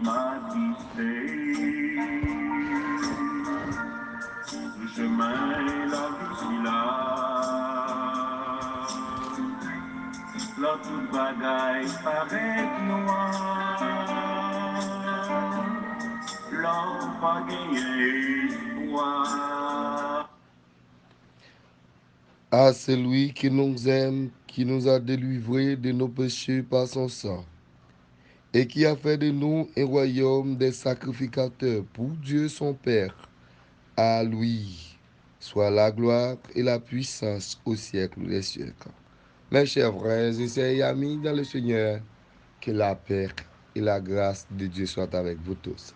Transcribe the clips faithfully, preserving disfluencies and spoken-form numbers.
Atiste sou chemen lavi sila, lè tout bagay parèt nwa, lè w pa genyen espwa. À celui qui nous aime, qui nous a délivrés de nos péchés par son sang, et qui a fait de nous un royaume des sacrificateurs pour Dieu son Père. À lui soit la gloire et la puissance au siècle des siècles. Mes chers frères et sœurs et amis dans le Seigneur, que la paix et la grâce de Dieu soient avec vous tous.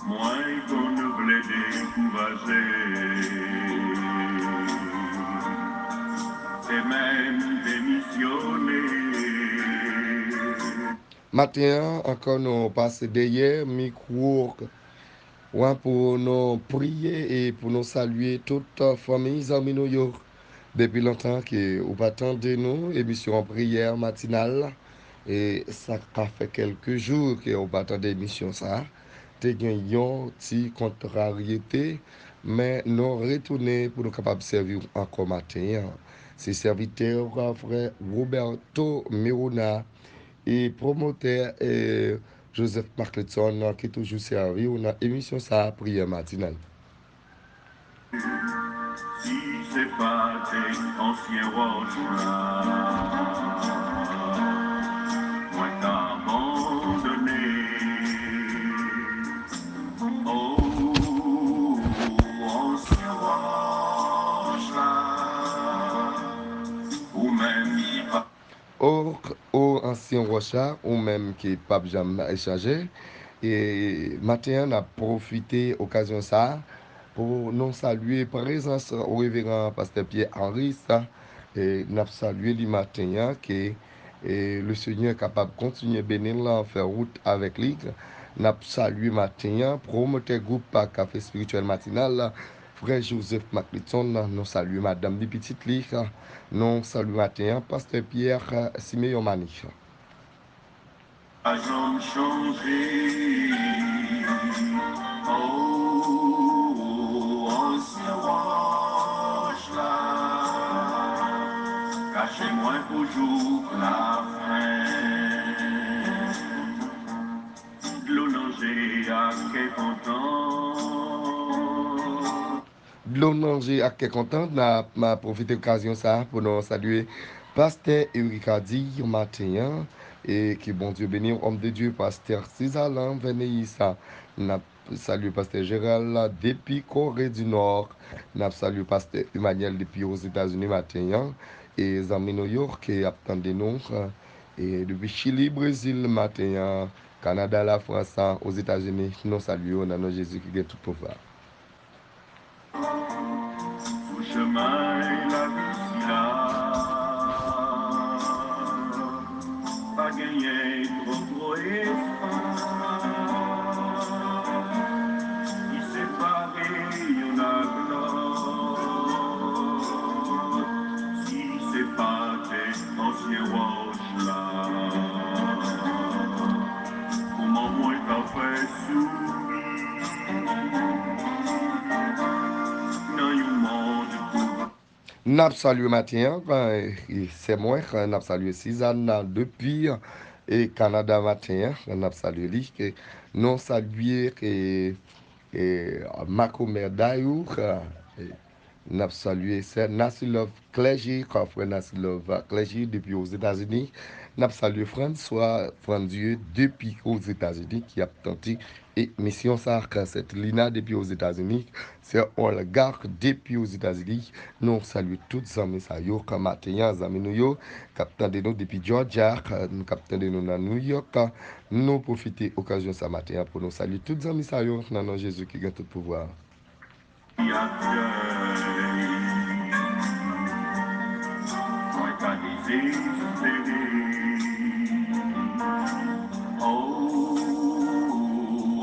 Mwen konn vle dekouraje e menm demisyone. Maten an, ankò nou pase dèyè mikwo an pou nou priye e pou nou salye tout fanmi, zanmi nou yo. Depi lontan ke ou pa tande nou, emisyon priyè matinal la, e sa ka fè kèlke jou ke ou pa tande emisyon sa a. Te gen yon ti kontraryete, men nou retounen pou nou kapab sèvi w ankò maten an. Se sèvitè w, frè Roberto Mirona, e pwomotè, e Joseph Macletson ki toujou sèvi w nan emisyon sa a, Priyè Matinal. Si se pa te ansyen wòch la, mwen t abandone. O, ansyen wòch la, ou menm ki pa O, o ansyen wòch la, ou menm ki p ap janm chanje. E maten an, n ap pwofite okazyon sa a pou nou salye prezans Reveran Pastè Pierre Henry. E n ap salye li maten an, ke, e, le Senyè kapab kontinye beni l, fè wout avèk li. N ap salye maten an pwomotè gwoup Kafe Espirityèl Matinal, Frè Joseph Macletson, nou salye madanm li, pitit li. Nou salye maten an, Pastè Pierre Simeon Mani. Pa janm chanje, o, ansyen wòch la, kache mwen pou jouk lafen. Dlo nan je ak kè kontan. Dlo nan je ak kè kontan, n ap, m ap pwofite okazyon sa a pou nou salye Pastè Eric Hardy maten an, e ke Bondye beni w, homme de Dieu, Pastè Sizalan Vèneyis. N ap salye Pastè Gérald depi Kore di Nò. N ap salye Pastè Emmanuel depi Ozetazini maten an. E zanmi nou yo ke ap tande nou, e depi Chili, Brezil maten an, Kanada, Lafrans, Ozetazini, nou salye yo nan non Jezi ki gen tout pouvwa. Sou chemen lavi sila, pa genyen twò twò espas ki separe youn ak lòt. Si se pa te ansyen wòch la, kòman mwen ta fè souri nan yon mond pou N ap salye maten an, e, sè mwen, n ap salye Sizanna depi, e, Kanada maten an, n ap salye li. Ke nou salye, e, e, makomè Dayou, e, n ap salye sè Nasilòv Klèji, frè Nasilòv Klèji depi Ozetazini. N ap salye Franswa Frandieu depi Ozetazini ki ap tande emisyon sa, Kansèt Lina depi Ozetazini, sè Olga depi Ozetazini. Nou salye tout zanmi sa yo, kan maten an, zanmi nou yo, k ap tande nou depi Georgia, k ap tande nou nan New York. Nou pwofite okazyon sa maten an pou nou salye tout zanmi sa yo, nan non Jezi ki gen tout pouvwa. Mwen ka dezespere. O,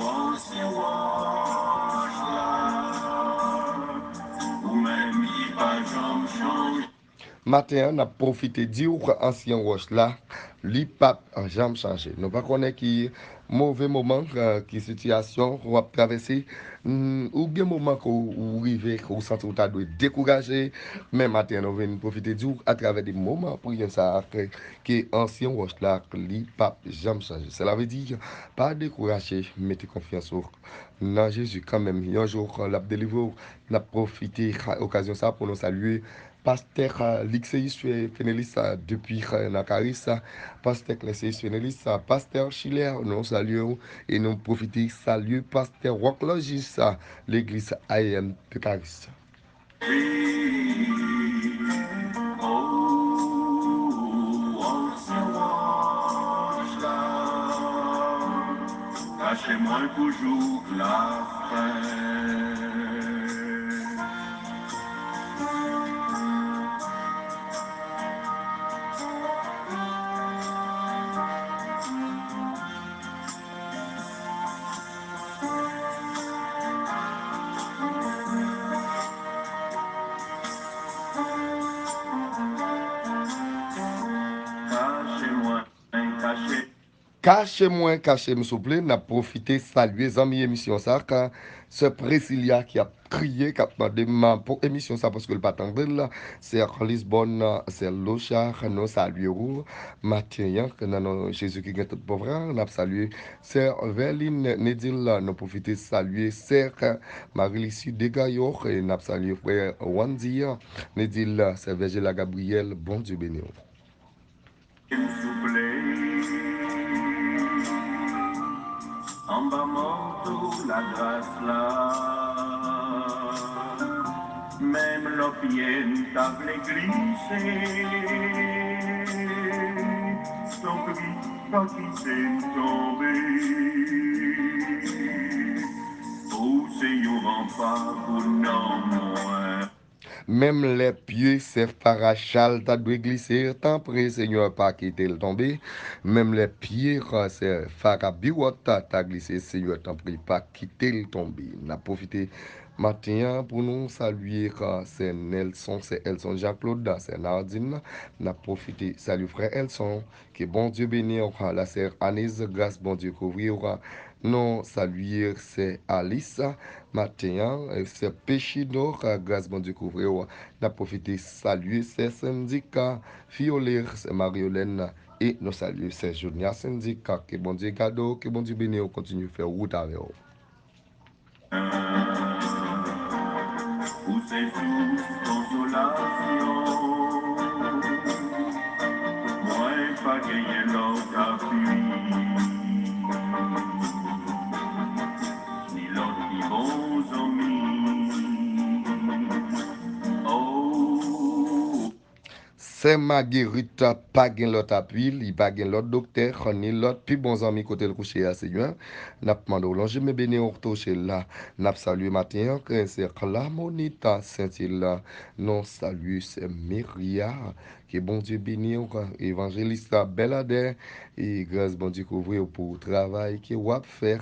ansyen wòch la, ou menm ki pa janm chanje. Maten an, n ap pwofite di w ansyen wòch la, li p ap janm chanje. Nou pa konnen ki move moman, eh, ki sitiyasyon w ap travèse. Mm, ou gen moman ke w, ou rive, ke w santi w ta dwe dekouraje, men maten an nou vin pwofite di w atravè de moman priyè sa a ke, ke ansyen wòch la, li p ap janm chanje. Sela vle di, pa dekouraje, mete konfyans ou nan Jezi kanmenm. Yon jou, l ap delivre w. N ap pwofite okazyon sa pou nou salye Pastè, eh, Likseus Fe-, Fenelis, eh, depi, eh, nan Karis, eh, Pastè Klèseus Fenelis, eh, Pastè Chilè, nou salye w e nou pwofite salye Pastè Wòk Lojis, eh, legliz A E M de Karis. Kache mwen pou jouk lafen. Kache mwen, kache. Kache mwen, kache m souple. N ap pwofite salye zanmi emisyon sa, ka sè Presilya ki ap kriye, k ap mande m pou emisyon sa paske l pa tande l. Sè Lisbòn, sè Locha, nou salye w maten an, nan non Jezi ki gen tout pouvwa. N ap salye sè Vèlin Nedil, nou pwofite salye sè Marilisi Degayo, e n ap salye frè Wandy Nedil, sè Vèjela Gabriyèl, Bondye beni w. M souple anba manto lagras la. Menm lè pye m ta vle glise, tanpri, pa kite m tonbe. Ou se yon ranpa pou nanm mwen. Menm lè pye sè Farachal ta dwe glise, tanpri, Senyè, pa kite l tonbe. Menm lè pye sè Farabiwòt ta, ta glise, Senyè, tanpri, pa kite l tonbe. N ap pwofite maten an pou nou salye sè Nelson, sè Elson Jean Claude, sè Nardine. N ap pwofite salye frè Elson. Ke Bondye beni w, la sè Aniz, gras Bondye kouvri w. Nou salye sè Alis maten an, sè Pechino, gras Bondye kouvri w. N ap pwofite salye sè Sendika Fiyole, sè Maryolèn, e nou salye sè Jounia Sendika. Ke Bondye gade w, ke Bondye beni w, kontinye fè wout avè w. Ou se sous konsolasyon. Mwen pa genyen lòt apui, ni lòt pi bon zanmi. Oh. Sè Magerit pa gen lòt apui, li pa gen lòt doktè, ni lòt pi bon zanmi kote l kouche a, Senyè. N ap mande w lonje men beni w touche l la. N ap salye maten an, sè Klamonita Sentil la. Nou salye sè Meria. Ke Bondye beni w, evanjelis Bèladè. E gras Bondye kouvri w pou travay ke w ap fè.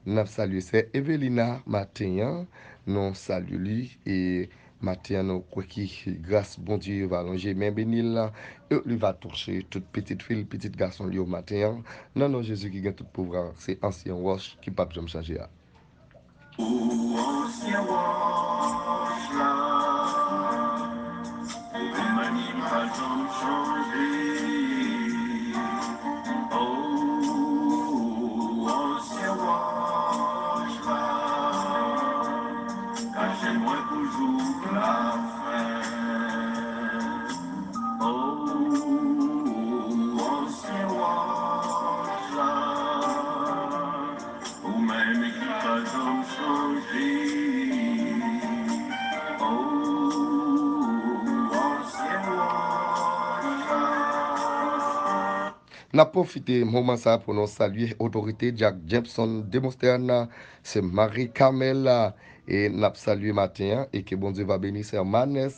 N ap salye sè Evelina maten an. Nou salye li e Maten an, nou kwè ke gras Bondye va lonje men beni l la, e li va touche tout pitit fi l, pitit gason l yo maten an, nan non Jezi ki gen tout pouvwa, se ansyen wòch ki p ap janm chanje a. O ansyen wòch la, ou menm ki pa janm chanje. O ansyen wòch la, kache mwen pou jouk lafen. O ansyen wòch la, ou menm ki pa janm chanje. O ansyen wòch la. N ap pwofite moman sa a pou nou salye otorite Jack Jepson Demostern, sè Marie Carmel, e n ap salye maten an, e ke Bondye va beni sè Manès,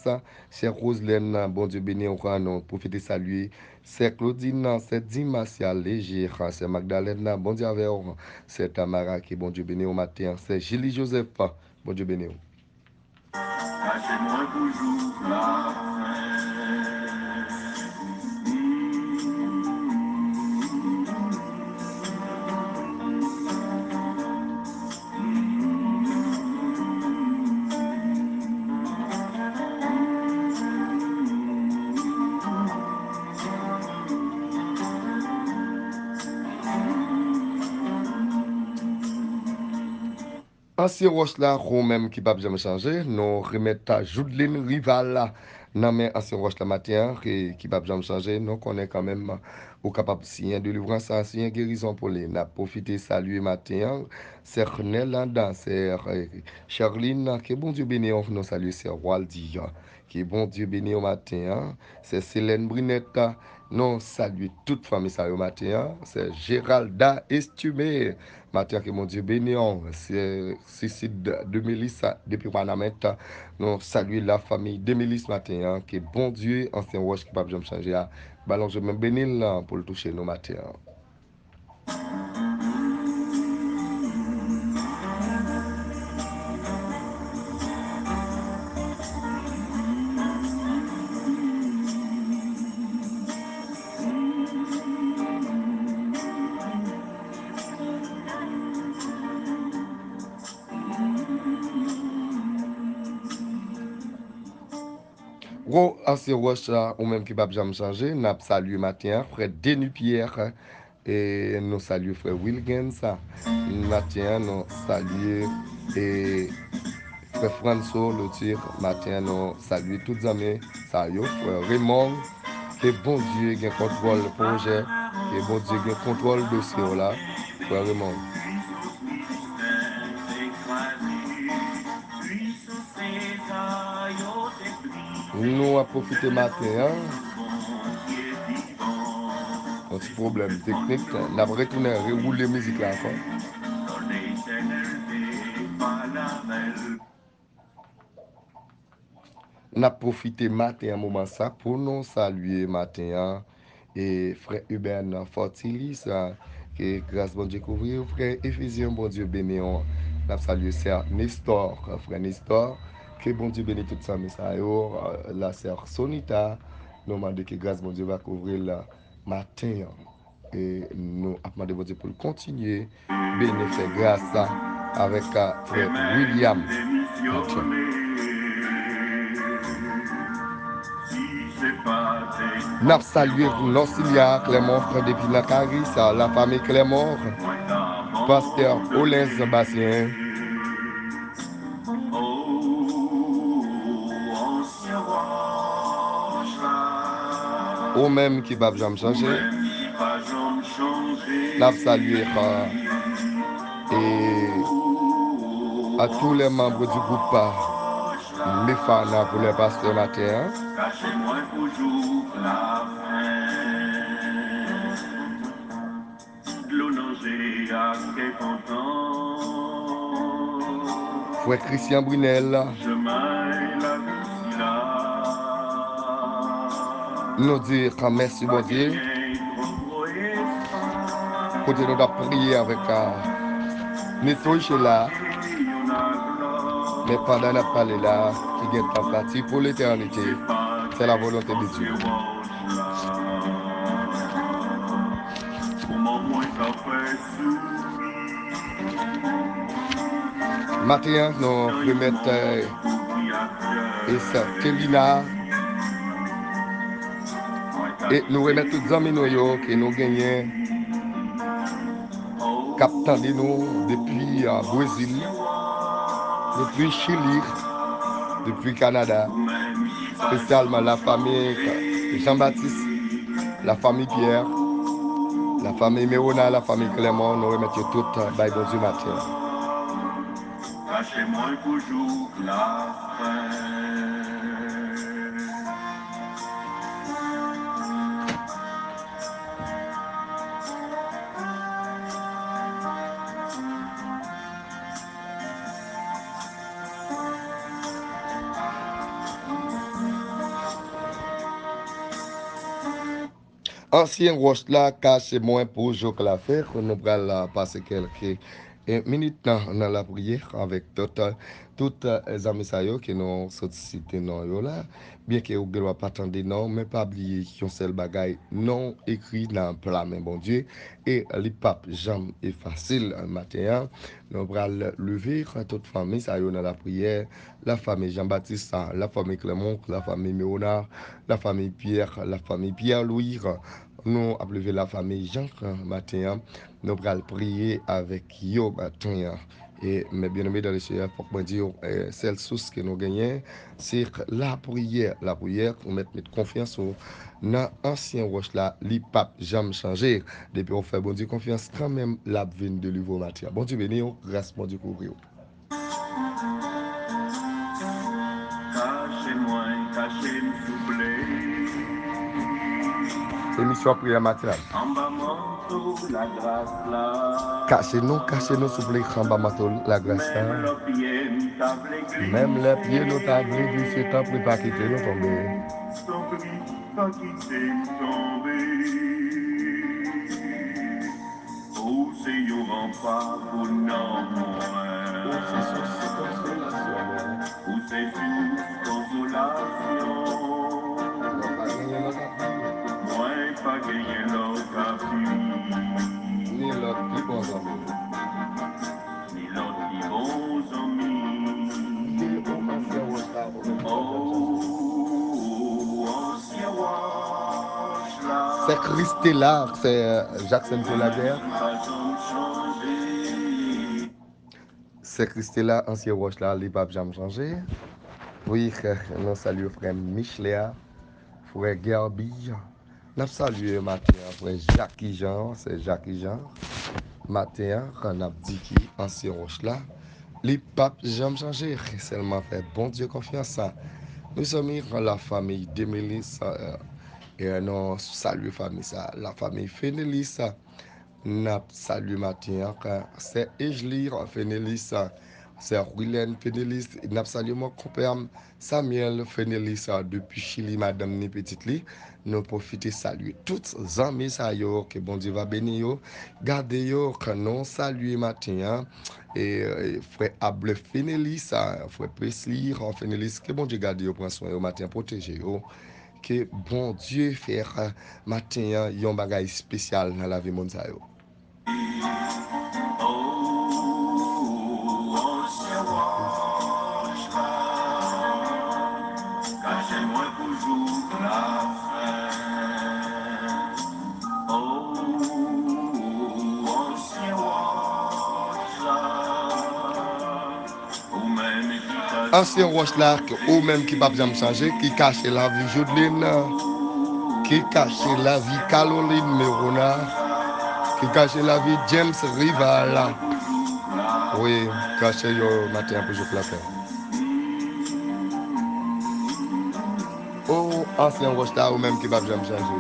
sè Roselèn, Bondye beni w, nou pwofite salye sè Claudine, sè Dimasia Léger, sè Magdalène, Bondye avè w, sè Tamara, ke Bondye beni w maten an, sè Julie Joseph, Bondye beni w. Kache mwen pou jouk lafen. Ansyen wòch la, ou menm ki p ap janm chanje, nou remèt Joudeline Rival la nan men ansyen wòch la maten an, ki, ki p ap janm chanje. Nou konnen kanmenm ou kapab siyen delivrans, siyen gerizon pou li. N ap pwofite salye maten an sè Nèlanda, sè, eh, Charline, ke Bondye beni w. Nou salye sè Waldi, ke Bondye beni w maten an, sè Selèn Brinèt, nou salye tout fanmi sa yo maten an, sè Geralda Estimé, maten an ke Bondye beni w, sè Sisid Demelis depi Wanament, nou salye lafanmi Demelis maten an, ke Bondye, ansyen wòch ki p ap janm chanje a, ba l yon je men beni l pou l touche nou maten an. Gwo ansyen wòch la, ou menm ki p ap janm chanje, n ap salye maten an, frè Denis Pierre, e nou salye frè Wilgens, maten an, nou salye, e frè Franso Lotir, maten an, nou salye tout zanmi sa yo, frè Raymond, ke Bondye gen kontwòl pwojè, ke Bondye gen kontwòl dosye w la, frè Raymond. Nou ap pwofite maten an. Yon ti pwoblèm teknik. N ap retounen rewoule mizik la ankò. N ap pwofite maten an, moman sa, pou nou salye maten an, e frè Hubert Fortilis, a, ke gras Bondye kouvri w, frè Efezyen, Bondye beni w. N ap salye sè Nestor, frè Nestor, ke Bondye beni tout zanmi sa yo, a, la sè Sonita, nou mande ke gras Bondye va kouvri l maten an. E nou ap mande Bondye pou l kontinye beni, fè gras avèk, a, frè William. N ap salye Lòsilia Clermont depi nan Karis, lafanmi Clermont, pastè Olens Basyen. Ou menm ki p ap janm chanje. N ap salye, a, e a tous les membres du groupe, a, Mefana pou lè pastè maten an. Dlo nan je ak kè kontan. Frè Christian Brunel. Chemen lavi sila. Nou di mèsi Bondye. Kote nou t ap priye avèk, a, Nestor Michel la. Men pandan n ap pale la, ki gen tan pati pou letènite, c'est la volonté de Dieu. Maten an, nou remèt, eh, e sè Telina. E nou remèt tout zanmi nou yo ke nou genyen, k ap tande nou depi, ah, Brezil, depi Chili, depi Kanada, espesyalman lafanmi Jean Baptiste, lafanmi Pierre, lafanmi Merona, lafanmi Clermont, nou remèt yo tout bay Bondye maten an. Kache mwen pou jouk lafen. Ansyen wòch la, kache mwen pou jouk lafen. Nou pral, ah, pase kèlke, eh, minit nan, nan lapriyè avèk tout, ah, tout, ah, zanmi sa yo ke nou sot site non yo la. Byenke ou gen dwa pa tande non, men pa bliye yon sèl bagay, non ekri nan pla men Bondye, e li p ap janm efase l. Maten an, nou pral leve tout fanmi sa yo nan lapriyè, lafanmi Jean Baptiste, lafanmi Clermont, lafanmi Merona, lafanmi Pierre, lafanmi Pierre Louis. Nou ap leve lafanmi Jean maten an. Nou pral priye avèk yo maten an. E, mes bien-aimés dans le Seigneur, fòk mwen di w, e, sèl sous ke nou genyen, se lapriyè. Lapriyè, ou mèt met konfyans ou nan ansyen wòch la, li p ap janm chanje. Depi w fè Bondye konfyans, kanmenm, l ap vin delivre w maten an. Bondye beni w, gras Bondye kouvri w. Kache mwen, kache m souple. Emisyon priyè matinal. Anba manto lagras la. Kache nou, kache nou souple anba manto lagras la. Menm lè pye m ta vle glise. Menm lè pye nou ta vle glise, tanpri pa kite nou tonbe. Tanpri pa kite m tonbe. Ou se yon ranpa pou nanm mwen. Ou se sous konsolasyon mwen. Ou se sous konsolasyon. Mwen pa genyen lòt apui. Mwen pa genyen lòt apui. Ni lòt pi bon zanmi. Ni lòt pi bon zanmi. Ki ou ansyen wòch la, ou menm. Oh, ansyen wòch la. Sè Christela, sè Jackson Pelaguerre. Sè Christela, ansyen wòch la, li p ap janm chanje. Wi, nou salye frè Michelet, frè Gerby. N ap salye maten an, frè Jackie Jean, sè Jackie Jean. Maten an, kan n ap di ki ansyen wòch la, li p ap janm chanje. Sèlman fè Bondye konfyans. Mezanmi, kan la famille Demelis, e, e, nou salye fanmi sa, la famille Fenelis, n ap salye maten an, kan sè Ejli Fenelis, sè Wilène Fenelis, n ap salye mwen konpè m Samuel Fenelis, depi Chili, madanm ni pitit li. Nou pwofite salye tout zanmi sa yo, ke Bondye va beni yo, gade yo, kan nou salye maten an, e, e, frè Able Fenelis, frè Presley Fenelis, ke Bondye gade yo, pran swen yo maten an, pwoteje yo. Ke Bondye fè, e, maten an yon bagay espesyal nan lavi moun sa yo. Ansyen wòch la, ke ou menm ki p ap janm chanje, ki kache lavi Judeline, ki kache lavi Caroline Merona, ki kache lavi James Rival. Wi, kache yo maten an pou jouk lapè. O, ansyen wòch la, ou menm ki p ap janm chanje.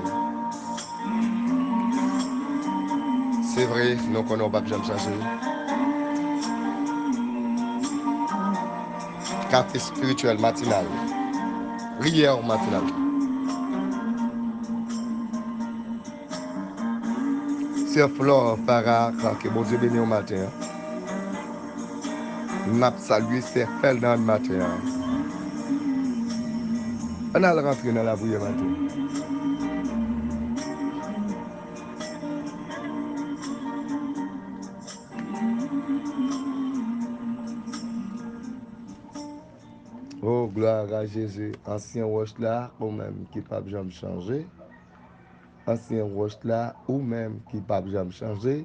Se vre, nou konnen w p ap janm chanje. Kafe espirityèl matinal. Priyè matinal. Sè Flore Farah, ke Bondye beni w maten an. N ap salye sè Fernand maten an. Ann al rantre nan lapriyè maten. O, glwa a Jezi, ansyen wòch la, ou menm ki p ap janm chanje. Ansyen wòch la, ou menm ki p ap janm chanje.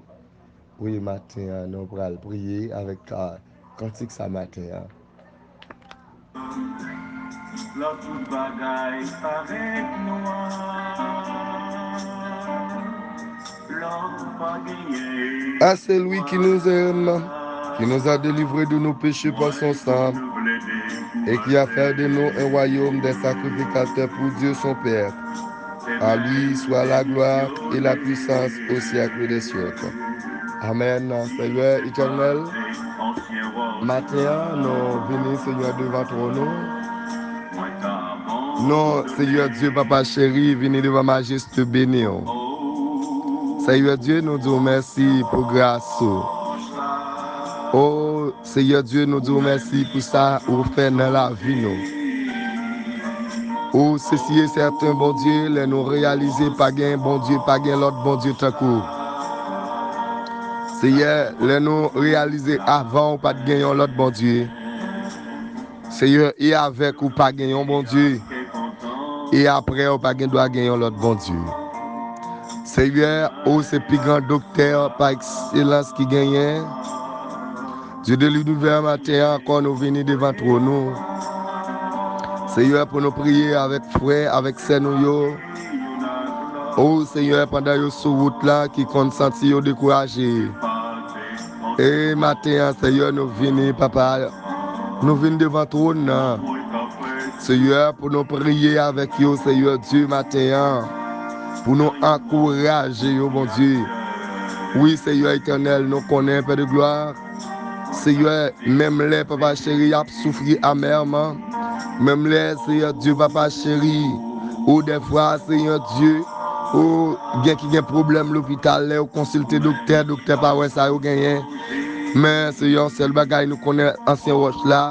Wi, maten an, nou pral priye avèk, a, kantik sa maten an. Lè tout bagay parèt nwa, lè w pa genyen. À celui qui nous aime, qui nous a délivrés de nos péchés par son sang, et qui a fait de nous un royaume des sacrificateurs pour Dieu son Père. À lui soit la gloire et la puissance au siècle des siècles. Amèn. Senyè Etènèl, maten an, nou vini, Senyè, devan twòn ou. Nou, Senyè Dye, Papa cheri, vini devan majeste beni w. Senyè Dye, nou di w mèsi pou gras ou. O Senyè Dye, nou di w mèsi pou sa ou fè nan lavi nou. Ou se si e sèten Bondye, lè nou reyalize pa gen Bondye, pa gen lòt Bondye tankou w. Senyè, lè nou reyalize avan w pa t gen yon lòt Bondye. Senyè, e avèk ou pa gen yon Bondye. E apre w pa gen dwa gen yon lòt Bondye. Senyè, ou se pi gran doktè pa ekselans ki genyen. Dye de linivè, maten an ankò, nou vini devan twòn ou. Seyè, pou nou priye avèk frè, avèk sè nou yo. O Seyè, pandan yo sou wout la, ki konn santi yo dekouraje. E maten an, Seyè, nou vini, Papa. Nou vin devan twòn nan. Seyè, pou nou priye avèk yo, Seyè Dye, maten an. Pou nou ankouraje yo, Bondye. Wi, Seyè Etènèl, nou konnen, Pè de glwa. Seyè, menm lè, Papa cheri, y ap soufri amèman, menm lè, Seyè Dye, Papa cheri, ou dèfwa, Seyè Dye, ou gen ki gen pwoblèm lopital, lè yo konsilte doktè, doktè pa wè sa yo genyen. Men, se yon sèl bagay nou konnen, ansyen wòch la,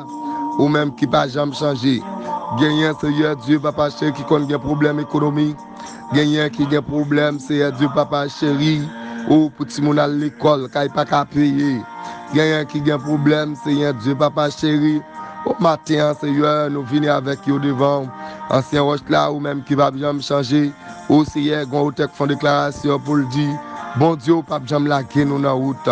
ou menm ki pa janm chanje. Genyen, Seyè Dye, Papa cheri, ki konn gen pwoblèm ekonomik. Genyen ki gen pwoblèm, Seyè Dye, Papa cheri, ou pou timoun al lekòl, kay pa ka peye. Genyen ki gen pwoblèm, Seyè Dye, Papa cheri, o maten an, Seyè, nou vini avèk yo devan w. Ansyen wòch la, ou menm ki p ap janm chanje. O Seyè, gen yon otè k fè yon deklarasyon pou l di, Bondye, ou p ap janm lage nou nan wout.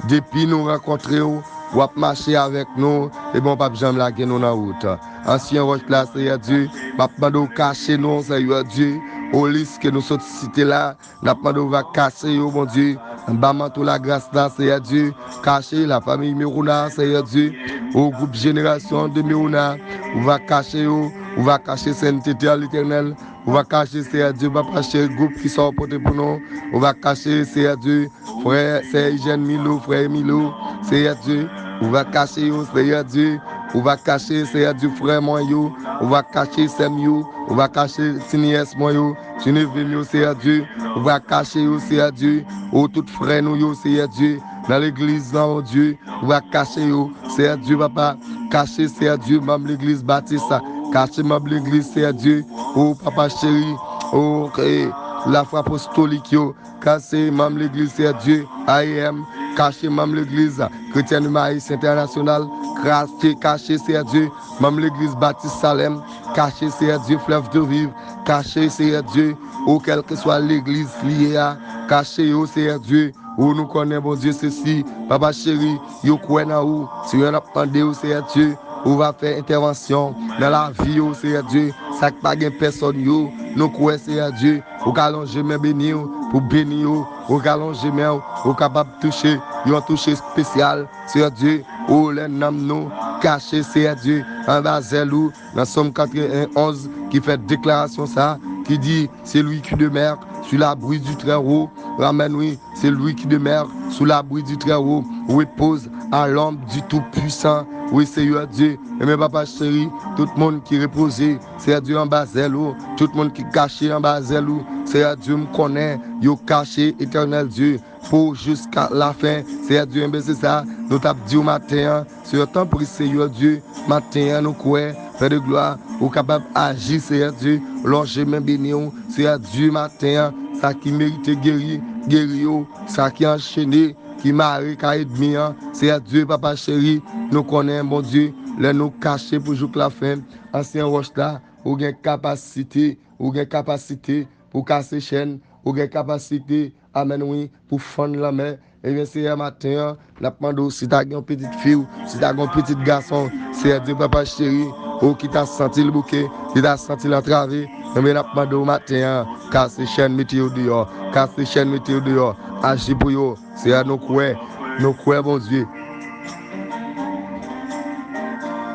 Depi nou rankontre w, w ap mache avèk nou, e bon, w p ap janm lage nou nan wout. Ansyen wòch la, Seyè Dye, m ap mande w kache nou, Seyè Dye, o lis ke nou sot site la, n ap mande w va kache yo, Bondye, anba manto lagras la, Seyè Dye, kache lafanmi Mirona, Seyè Dye, o gwoup jenerasyon de Mirona, ou va kache yo, ou va kache Sentete a Letènèl, ou va kache, Seyè Dye, Papa cheri, gwoup ki sa w pote pou nou, ou va kache, Seyè Dye, frè, sè Ijèn Milo, frè Milo, Seyè Dye, ou va kache yo, Seyè Dye, ou va kache, Seyè Dye, frè mwen yo, ou va kache sè m yo, ou va kache ti nyès mwen yo, ti neve m yo, Seyè Dye, ou va kache yo, Seyè Dye, o tout frè nou yo, Seyè Dye, nan legliz lan, o Dye, ou va kache yo, Seyè Dye, Papa, kache, Seyè Dye, manm legliz Batis, kache manm legliz, Seyè Dye, o Papa cheri, o, e, lafwa apostolik yo, kache manm legliz, Seyè Dye, A E M, kache manm legliz Kretyèn Emayis Entènasyonal, kache, kache, Seyè Dye, manm legliz Batis Salèm, kache, Seyè Dye, Flèv de Viv, kache, Seyè Dye, o kèlkeswa legliz li ye a, kache yo, Seyè Dye, o nou konnen, Bondye, se si, Papa cheri, yo kwè nan ou, Seyè, n ap mande w, Seyè Dye, ou va fè entèvansyon nan lavi yo, Seyè Dye, sa k pa gen pèsòn yo, nou kwè, Seyè Dye, ou ka lonje men beni w, pou beni yo, ou ka lonje men w, ou kapab touche, yon touche espesyal, Seyè Dye, o lè nanm nou kache, Seyè Dye, anba zèl ou, nan Sòm katrevenn onz, ki fè deklarasyon sa, ki di, Celui qui demeure sous l'abri du Très-Haut, amèn wi, Celui qui demeure sous l'abri du Très-Haut repose à l'ombre du Tout-Puissant. Wi, Seyè Dye, enben Papa cheri, tout moun ki repoze, Seyè Dye, anba zèl ou, tout moun ki kache anba zèl ou, Seyè Dye, m konnen yo kache, Etènèl Dye, pou jiska lafen. Seyè Dye, enben se sa nou t ap di w maten an. Seyè, tanpri, Seyè Dye, maten an nou kwè, Pè de glwa, ou kapab aji, Seyè Dye, lonje men beni w, Seyè Dye, maten an, sa ki merite geri, geri yo, sa ki anchene, ki mare kay ènmi an, Seyè Dye, Papa cheri, nou konnen, Bondye, lè nou kache pou jouk lafen, ansyen wòch la, ou gen kapasite, ou gen kapasite pou kase chèn, ou gen kapasite, amèn wi, pou fann lanmè. Ebyen, Seyè, maten an, n ap mande w si ta gen yon pitit fi w, si ta gen yon pitit gason, Seyè Dye, Papa cheri, ou ki ta santi l bouke, ki ta santi l antrave, enben, n ap mande w maten an, kase chèn, mete yo deyò, kase chèn, mete yo deyò, aji pou yo. Seyè, nou kwè, nou kwè, Bondye.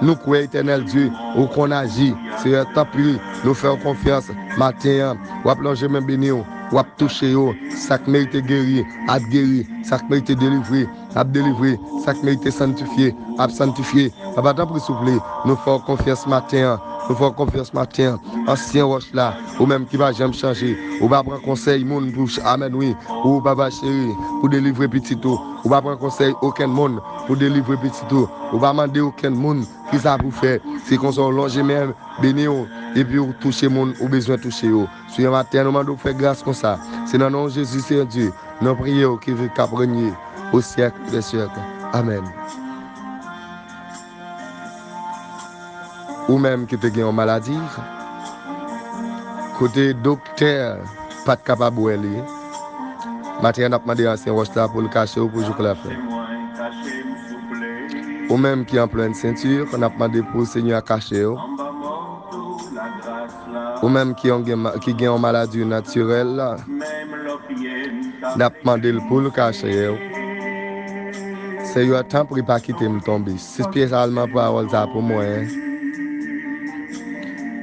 Nou kwè, Etènèl Dye, ou konn aji. Seyè, tanpri, nou fè w konfyans. Maten an, w ap lonje men beni w, w ap touche yo. Sa k merite geri, ap geri. Sa k merite delivre, ap delivre. Sa k merite sanntifye, ap sanntifye. Papa, tanpri, souple, nou fè w konfyans maten an. Nou fè w konfyans maten an. Ansyen wòch la, ou menm ki pa janm chanje. Ou pa pran konsèy moun pou ch-, amèn, wi. Ou, Papa cheri, pou delivre pitit ou. Ou pa pran konsèy okenn moun pou delivre pitit ou. Ou pa mande okenn moun kisa pou fè. Se konsa w lonje men, beni w, epi w touche moun ou bezwen touche yo. Seyè, maten an, nou mande w fè gras konsa. Se nan non Jezi, Seyè Dye, nou priye w ki viv, k ap renye o syèk dè syèk. Amèn. Ou menm ki te gen yon maladi, kote doktè pa t kapab wè li, maten an n ap mande ansyen wòch la pou l kache w pou jouk lafen. Kache m, souple. Ou menm ki an plen senti, n ap mande pou Senyè a kache w. Ou menm ki, yon gen, ki gen yon maladi natirèl, n ap mande l pou l kache w. Senyè, tanpri pa kite m tonbe. Espesyalman pawòl sa pou mwen.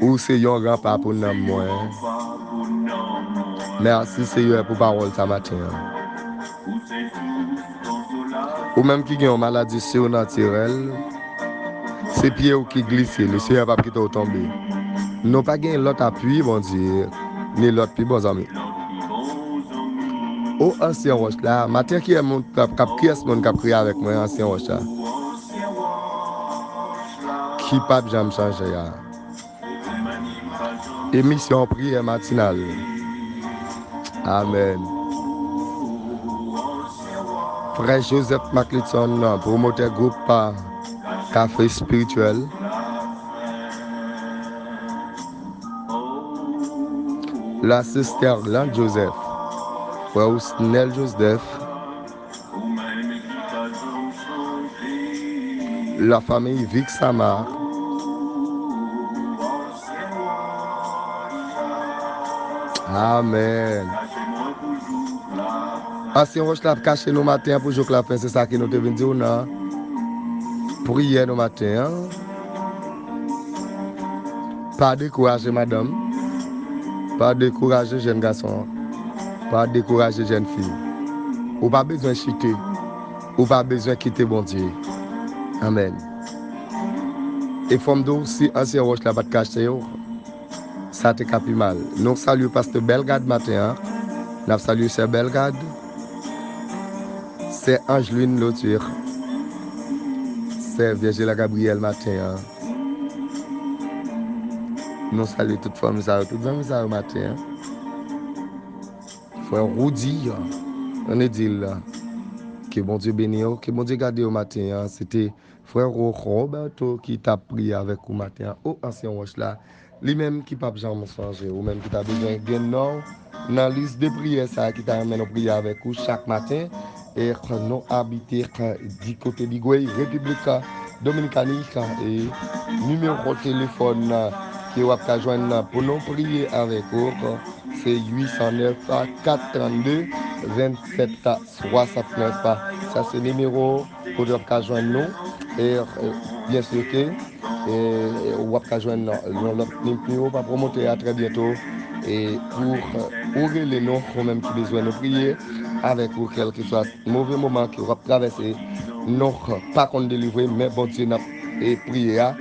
Ou se yon ranpa pou nanm mwen. Mèsi, Senyè, pou pawòl sa maten an. Ou menm ki gen yon maladi sirnatirèl, se pye w ki glise, Senyè p ap kite w tonbe. Nou pa gen lòt apui, Bondye, ni lòt pi bon zanmi. O ansyen wòch la, maten kiyès moun k ap, k ap, kiyès moun k ap kriye avèk mwen, ansyen wòch la? Ki p ap janm chanje a. Emisyon priyè matinal. Amèn. Frè Joseph Maclitson, pwomotè gwoup Kafe Espirityèl. La sè Sterlande Joseph. Frè Ousnel Joseph. La famille Vixama. Amèn. Ansyen wòch la ap kache nou maten an pou jouk lafen, se sa ke nou te vin di w nan priyè nou maten an. Pa dekouraje madanm. Pa dekouraje jèn gason an. Pa dekouraje jèn fi. Ou pa bezwen chite. Ou pa bezwen kite Bondye. Amèn. E fò m di w, si ansyen wòch la pa t kache w, sa te ka pi mal. Nou salye pastè Bellegarde maten an. N ap salye sè Bellegarde. Sè Angeline Lauture. Sè Virgila Gabriel maten an. Nou salye tout fanmi sa yo, tout zanmi sa yo maten an. Frè Roudy, ann di l, ke Bondye beni yo, ke Bondye gade yo maten an. Se te frè Ro-, Roberto ki t ap priye avèk ou maten an. O ansyen wòch la, li menm ki p ap janm chanje, ou menm ki ta bezwen gen non w nan lis de priyè sa a, ki ta renmen nou priye avèk ou chak maten. E nou abite di kote Ligwey, Repiblik Dominikani, e nimewo telefòn ke w ap ka jwenn pou nou priye avèk ou, se uit san nèf, kat trannde, vennsèt swasantnèf. Sa se nimewo kote w ap ka jwenn nou. E, e, byen si ke, e, w ap ka jwenn yon lòt nimewo pa pwomotè a trè byento. E pou, e, ou rele nou, ou menm ki bezwen nou priye avèk ou, kèlkeswa move moman ke w ap travèse, nou pa konn delivre, men Bondye n ap, e, priye a.